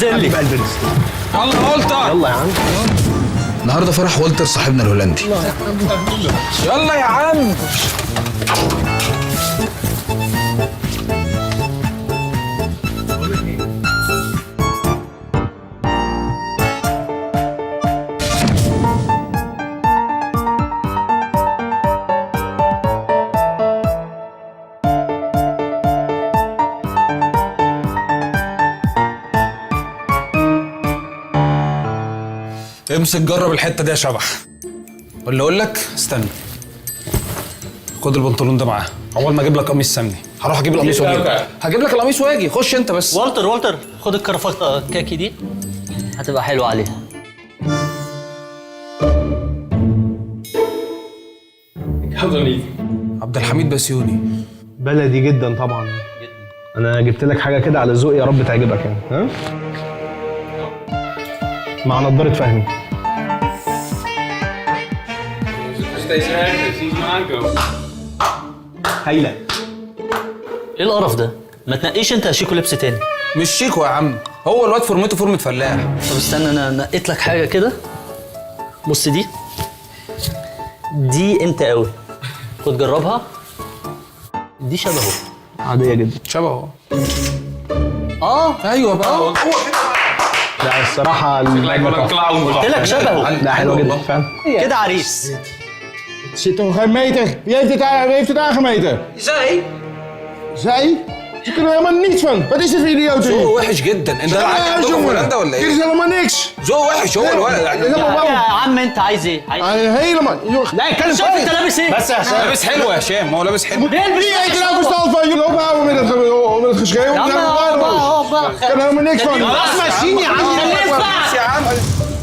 انزل لي. يلا والتر، يلا يا عم. النهارده فرح والتر صاحبنا الهولندي. يلا يا عم. امسك جرب الحتة دي يا شبح. ولا اقول لك استنى، خد البنطلون ده معاه اول ما اجيب لك قميص سمني. هروح اجيب القميص واجي. هجيب لك القميص واجي، خش انت بس. والتر والتر، خد الكرافته كاكي دي، هتبقى حلوة عليها. عبد الحميد بسيوني. بلدي جدا طبعا. انا جبت لك حاجة كده على ذوقي، يا رب تعجبك يعني. ها، مع نضاره فهمي. هايلة. ايه القرف ده؟ ما تنقيش انت يا شيكو لبس تاني. مش شيكو يا عم، هو الواد فورمته فورمه فلاح. طب استنى، انا نقيت لك حاجة كده. بص دي، دي انت قوي، خد جربها. دي شبهه. عادية جدا. شبهه. اه ايوه بقى. لا الصراحة قلت لك شبهه. لا حلوة جدا فعلا. كده عريس. Zit toch geen meter? Wie heeft dit, wie heeft het aangemeten? Zij. Zij? Ze kunnen helemaal niets van. Wat is dit voor idioot ذوقه hier? وحش جدا. انت Ja, عندكم jongen. هولندا ولا Dit ايه؟ is helemaal niks. ذوقه وحش هو الولد. Helemaal يا عم انت عايز ايه؟ عايز bouw. Helemaal. Joh. لا اتكلم شوف انت لابس ايه؟ بس يا هشام. لابس حلو يا هشام، هو لابس حلو. بيلبس Wie heeft er nou verstand van? Jullie ophouden met het geschreeuw. يا We عم zijn اقعد بقى، waardeloos. اقعد بقى. Ik kan er helemaal niks van. خلاص ماشيين يا عم. خليه يسمع. يا عم.